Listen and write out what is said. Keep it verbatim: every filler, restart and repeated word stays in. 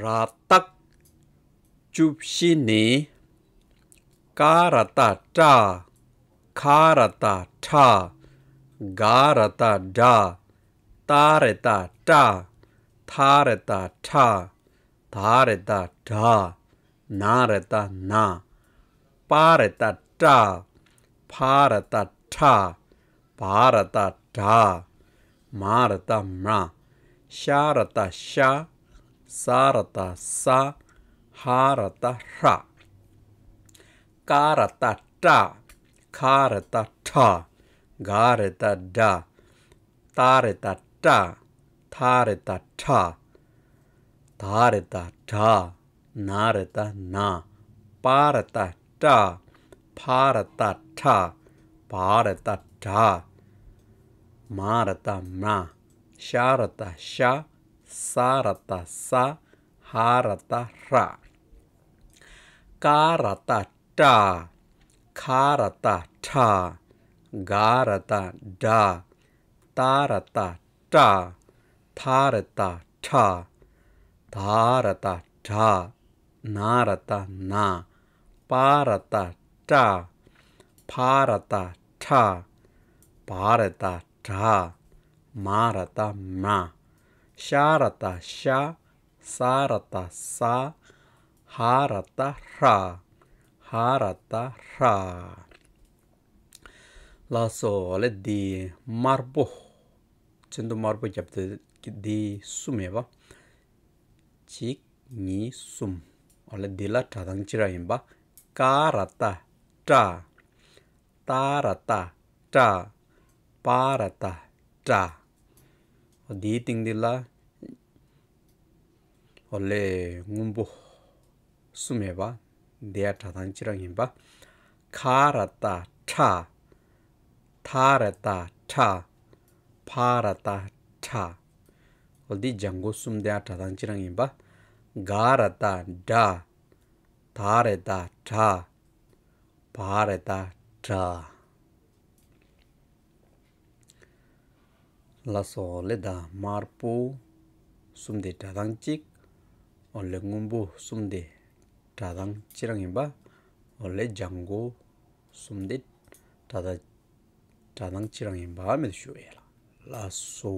ར་བཏགས་བཅུ་བཞི་ནི། ཀ་ར་བཏགས་ཀྲ། ཁ་ར་བཏགས་ཁྲ། ག་ར་བཏགས་གྲ། ཏ་ར་བཏགས་ཏྲ། ཐ་ར་བཏགས་ཐྲ། ད་ར་བཏགས་དྲ། ན་ར་བཏགས་ན། པ་ར་བཏགས་པྲ། ཕ་ར་བཏགས་ཕྲ། བ་ར་བཏགས་བྲ། མ་ར་བཏགས་མྲ། ཤ་ར་བཏགས་ཤྲ། ས་ར་བཏགས་སྲ། ཧ་ར་བཏགས་ཧྲ། ཀ་ར་བཏགས་ཀྲ། ཁ་ར་བཏགས་ཁྲ། ག་ར་བཏགས་གྲ། ཏ་ར་བཏགས་ཏྲ། ཐ་ར་བཏགས་ཐྲ། ད་ར་བཏགས་དྲ། ན་ར་བཏགས་ན། པ་ར་བཏགས་པྲ། ཕ་ར་བཏགས་ཕྲ། བ་ར་བཏགས་བྲ། མ་ར་བཏགས་མྲ། ཤ་ར་བཏགས་ཤྲ། ས་ར་བཏགས་སྲ། ཧ་ར་བཏགས་ཧྲ། ཀ་ར་བཏགས་ཀྲ། ཁ་ར་བཏགས་ཁྲ། ག་ར་བཏགས་གྲ། ཏ་ར་བཏགས་ཏྲ། ཐ་ར་བཏགས་ཐྲ། ད་ར་བཏགས་དྲ། ན་ར་བཏགས་ན། པ་ར་བཏགས་པྲ། ཕ་ར་བཏགས་ཕྲ། བ་ར་བཏགས་བྲ། མ་ར་བཏགས་མྲ། ཤ་ར་བཏགས་ཤྲ། ས་ར་བཏགས་སྲ། ཧ་ར་བཏགས་ཧྲ། ཧ་ར་བཏགས་ཧྲ། ལགས་སོ། ཨོ་ལེ་འདི་དམར་པོ། ཚོན་མདོག་དམར་པོ་རྒྱབ་སྟེ་འདི་གསུམ་ཡོད་པ། གཅིག་གཉིས་གསུམ། ཨོ་ལེ་འདི་ལ་སྒྲ་གདངས་གཅིག་རང་ཡིན་པ། ཀ་ར་བཏགས་ཀྲ། ཏ་ར་བཏགས་ཏྲ། པ་ར་བཏགས་པྲ། འོ་འདིའི་སྟེང་འདི་ལ་འོ་ལེ་སྔོན་པོ་གསུམ་ཡོད་པ། འདི་ཡང་སྒྲ་གདངས་གཅིག་རང་ཡིན་པ། ཁ་ར་བཏགས་ཁྲ། ཐ་ར་བཏགས་ཐྲ། ཕ་ར་བཏགས་ཕྲ། འོ་འདི་ལྗང་གུ་གསུམ་འདི་ཡང་སྒྲ་གདངས་གཅིག་རང་ཡིན་པ། ག་ར་བཏགས་གྲ། ད་ར་བཏགས་དྲ། བ་ར་བཏགས་བྲ། ལགས་སོ། ཨོ་ལེ་ད་དམར་པོ་གསུམ་དེ་སྒྲ་གདངས་གཅིག་ཨོ་ལེ་སྔོན་པོ་གསུམ་དེ་སྒྲ་གདངས་གཅིག་རང་ཡིན་པ། ཨོ་ལེ་ལྗང་གུ་གསུམ་དེ་སྒྲ་གདངས་སྒྲ་གདངས་གཅིག་རང་ཡིན་པ་མེད་དུ་ཞུ་ཡས་ལ། ལགས་སོ།